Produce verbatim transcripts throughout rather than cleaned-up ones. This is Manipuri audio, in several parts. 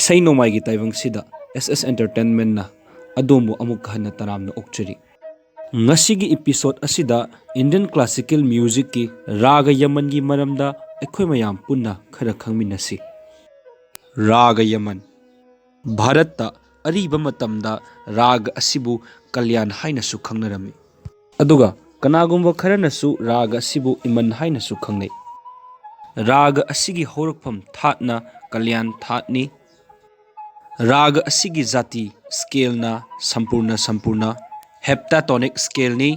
ꯏꯁꯩ ꯅꯣꯡꯃꯥꯏꯒꯤ ꯇꯥꯏꯕꯪꯁꯤꯗ ꯑꯦꯁ ꯑꯦꯁ ꯑꯦꯟꯇꯔꯇꯦꯟꯃꯦꯟꯅ ꯑꯗꯣꯝꯕꯨ ꯑꯃꯨꯛꯀ ꯍꯟꯅ ꯇꯔꯥꯝꯅ ꯑꯣꯛꯆꯔꯤ꯫ ꯉꯁꯤꯒꯤ ꯏꯄꯤꯁꯣꯗ ꯑꯁꯤꯗ ꯏꯟꯗꯤꯌꯟ ꯀ꯭ꯂꯥꯁꯤꯀꯦꯜ ꯃ꯭ꯌꯨꯖꯤꯛꯀꯤ ꯔꯥꯒ ꯌꯃꯟꯒꯤ ꯃꯔꯝꯗ ꯑꯩꯈꯣꯏ ꯃꯌꯥꯝ ꯄꯨꯟꯅ ꯈꯔ ꯈꯪꯃꯤꯟꯅꯁꯤ꯫ ꯔꯥꯒ ꯌꯃꯟ꯫ ꯚꯥꯔꯠꯇ ꯑꯔꯤꯕ ꯃꯇꯝꯗ ꯔꯥꯒ ꯑꯁꯤꯕꯨ ꯀꯜꯌꯥꯟ ꯍꯥꯏꯅꯁꯨ ꯈꯪꯅꯔꯝꯃꯤ꯫ ꯑꯗꯨꯒ ꯀꯅꯥꯒꯨꯝꯕ ꯈꯔꯅꯁꯨ ꯔꯥꯒ ꯑꯁꯤꯕꯨ ꯏꯃꯟ ꯍꯥꯏꯅꯁꯨ ꯈꯪꯅꯩ꯫ ꯔꯥꯒ ꯑꯁꯤꯒꯤ ꯍꯧꯔꯛꯐꯝ ꯊꯥꯠꯅ ꯀꯜꯌꯥꯟ ꯊꯥꯠꯅꯤ꯫ ꯔꯥꯒ ꯑꯁꯤꯒꯤ ꯖꯥꯇꯤ ꯁ꯭ꯀꯦꯜꯅ ꯁꯝꯄꯨꯔꯅ ꯁꯝꯄꯨꯔꯅ ꯍꯦꯞꯇꯥꯇꯣꯅꯤꯛ ꯁ꯭ꯀꯦꯜꯅꯤ꯫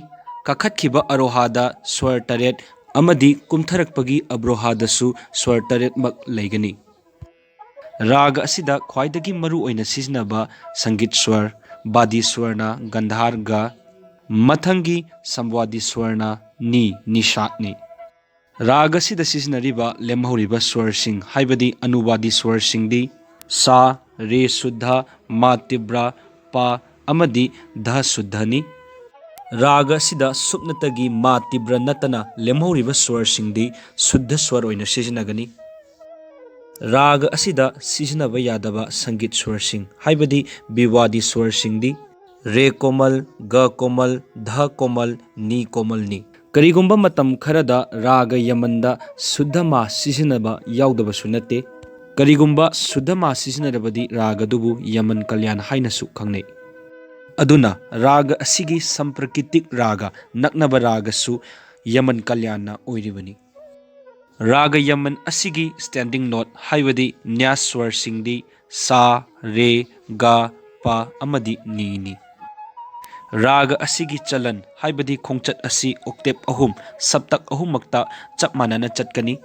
ꯀꯥꯈꯠꯈꯤꯕ ꯑꯔꯣꯍꯥꯗ ꯁ꯭ꯋꯔ ꯇꯔꯦꯠ ꯑꯃꯗꯤ ꯀꯨꯝꯊꯔꯛꯄꯒꯤ ꯑꯕ꯭ꯔꯣꯍꯥꯗꯁꯨ ꯁ꯭ꯋꯔ ꯇꯔꯦꯠꯃꯛ ꯂꯩꯒꯅꯤ꯫ ꯔꯥꯒ ꯑꯁꯤꯗ ꯈ꯭ꯋꯥꯏꯗꯒꯤ ꯃꯔꯨ ꯑꯣꯏꯅ ꯁꯤꯖꯤꯟꯅꯕ ꯁꯪꯒꯤꯠ ꯁ꯭ꯋꯔ, ꯕꯥꯗꯤ ꯁ꯭ꯋꯔꯅ ꯒꯟꯙꯥꯔꯒ, ꯃꯊꯪꯒꯤ ꯁꯝꯋꯥꯗꯤ ꯁ꯭ꯋꯔꯅ ꯅꯤ, ꯅꯤꯁꯥꯠꯅꯤ꯫ ꯔꯥꯒ ꯑꯁꯤꯗ ꯁꯤꯖꯤꯟꯅꯔꯤꯕ ꯂꯦꯝꯍꯧꯔꯤꯕ ꯁ꯭ꯋꯔꯁꯤꯡ ꯍꯥꯏꯕꯗꯤ ꯑꯅꯨꯋꯥꯗꯤ ꯁ꯭ꯋꯔꯁꯤꯡꯗꯤ ꯁꯥ, ꯔꯦ ꯁꯨꯗ꯭ꯙ, ꯃꯥ ꯇꯤꯕ꯭ꯔ, ꯄꯥ ꯑꯃꯗꯤ ꯙ ꯁꯨꯗ꯭ꯙꯅꯤ꯫ ꯔꯥꯒ ꯑꯁꯤꯗ ꯁꯨꯞꯅꯇꯒꯤ ꯃꯥ ꯇꯤꯕ꯭ꯔ ꯅꯠꯇꯅ ꯂꯦꯝꯍꯧꯔꯤꯕ ꯁ꯭ꯋꯔꯁꯤꯡꯗꯤ ꯁꯨꯗ꯭ꯙ ꯁ꯭ꯋꯔ ꯑꯣꯏꯅ ꯁꯤꯖꯤꯟꯅꯒꯅꯤ꯫ ꯔꯥꯒ ꯑꯁꯤꯗ ꯁꯤꯖꯤꯟꯅꯕ ꯌꯥꯗꯕ ꯁꯪꯒꯤꯠ ꯁ꯭ꯋꯔꯁꯤꯡ ꯍꯥꯏꯕꯗꯤ ꯕꯤꯋꯥꯗꯤ ꯁ꯭ꯋꯔꯁꯤꯡꯗꯤ ꯔꯦ ꯀꯣꯃꯜ, ꯒ ꯀꯣꯃꯜ, ꯙ ꯀꯣꯃꯜ, ꯅꯤ ꯀꯣꯃꯜꯅꯤ꯫ ꯀꯔꯤꯒꯨꯝꯕ ꯃꯇꯝ ꯈꯔꯗ ꯔꯥꯒ ꯌꯃꯟꯗ ꯁꯨꯗ꯭ꯙ ꯃꯥ ꯁꯤꯖꯤꯟꯅꯕ ꯌꯥꯎꯗꯕꯁꯨ ꯅꯠꯇꯦ꯫ ꯀꯔꯤꯒꯨꯝꯕ ꯁꯨꯗ꯭ꯙ ꯃꯥ ꯁꯤꯖꯤꯟꯅꯔꯕꯗꯤ ꯔꯥꯒ ꯑꯗꯨꯕꯨ ꯌꯃꯟ ꯀꯜꯌꯥꯟ ꯍꯥꯏꯅꯁꯨ ꯈꯪꯅꯩ꯫ ꯑꯗꯨꯅ ꯔꯥꯒ ꯑꯁꯤꯒꯤ ꯁꯝꯄ꯭ꯔꯀꯤꯇꯤꯛ ꯔꯥꯒ ꯅꯛꯅꯕ ꯔꯥꯒꯁꯨ ꯌꯃꯟ ꯀꯜꯌꯥꯟꯅ ꯑꯣꯏꯔꯤꯕꯅꯤ꯫ ꯔꯥꯒ ꯌꯃꯟ ꯑꯁꯤꯒꯤ ꯁ꯭ꯇꯦꯟꯗꯤꯡ ꯅꯣꯠ ꯍꯥꯏꯕꯗꯤ ꯅ꯭ꯌꯥꯁ ꯁ꯭ꯋꯔꯁꯤꯡꯗꯤ ꯁꯥ, ꯔꯦ, ꯒ, ꯄ ꯑꯃꯗꯤ ꯅꯤꯅꯤ꯫ ꯔꯥꯒ ꯑꯁꯤꯒꯤ ꯆꯂꯟ ꯍꯥꯏꯕꯗꯤ ꯈꯣꯡꯆꯠ ꯑꯁꯤ ꯑꯣꯛꯇꯦꯞ ꯑꯍꯨꯝ, ꯁꯞꯇꯛ ꯑꯍꯨꯝꯃꯛꯇ ꯆꯞ ꯃꯥꯟꯅꯅ ꯆꯠꯀꯅꯤ꯫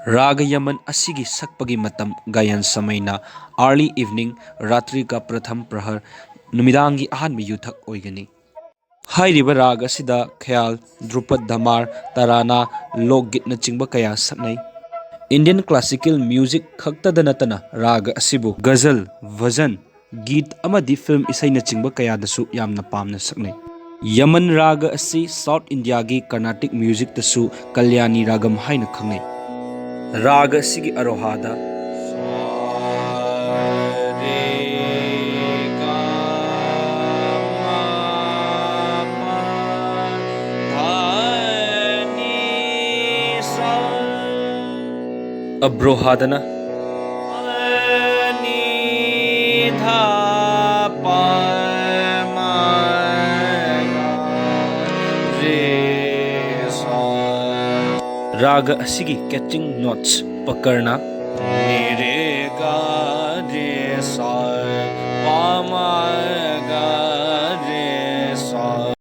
ꯔꯥꯒ ꯌꯃꯟ ꯑꯁꯤꯒꯤ ꯁꯛꯄꯒꯤ ꯃꯇꯝ ꯒꯥꯌꯟ ꯁꯃꯩꯅ early evening, ꯔꯥꯇ꯭ꯔꯤ ꯀꯥ ꯄ꯭ꯔꯊꯝ ꯄ꯭ꯔꯍꯔ, ꯅꯨꯃꯤꯗꯥꯡꯒꯤ ꯑꯍꯥꯟꯕ ꯌꯨꯊꯛ ꯑꯣꯏꯒꯅꯤ꯫ ꯍꯥꯏꯔꯤꯕ ꯔꯥꯒ ꯑꯁꯤꯗ ꯈ꯭ꯌꯥꯜ, ꯙ꯭ꯔꯨꯄꯗ ꯙꯃꯥꯔ, ꯇꯔꯥꯅꯥ, ꯂꯣꯛꯒꯤꯠꯅꯆꯤꯡꯕ ꯀꯌꯥ ꯁꯛꯅꯩ꯫ ꯏꯟꯗꯤꯌꯟ ꯀ꯭ꯂꯥꯁꯤꯀꯦꯜ ꯃ꯭ꯌꯨꯖꯤꯛ ꯈꯛꯇꯗ ꯅꯠꯇꯅ ꯔꯥꯒ ꯑꯁꯤꯕꯨ ꯒꯖꯜ, ꯚꯖꯟ, ꯒꯤꯠ ꯑꯃꯗꯤ ꯐꯤꯜꯝ ꯏꯁꯩꯅꯆꯤꯡꯕ ꯀꯌꯥꯗꯁꯨ ꯌꯥꯝꯅ ꯄꯥꯝꯅ ꯁꯛꯅꯩ꯫ ꯌꯃꯟ ꯔꯥꯒ ꯑꯁꯤ ꯁꯥꯎꯠ ꯏꯟꯗꯤꯌꯥꯒꯤ ꯀꯔꯅꯥꯇꯤꯛ ꯃ꯭ꯌꯨꯖꯤꯛꯇꯁꯨ ꯀꯜꯌꯥꯅꯤ ꯔꯥꯒꯝ ꯍꯥꯏꯅ ꯈꯪꯅꯩ꯫ ꯔꯥꯒ ꯑꯁꯤꯒꯤ ꯑꯔꯣꯍꯥꯗ ꯑꯕ꯭ꯔꯣꯍꯥꯗꯅ꯫ ꯔꯥꯒ ꯑꯁꯤꯒꯤ catching notes ꯄꯀꯔꯅ꯫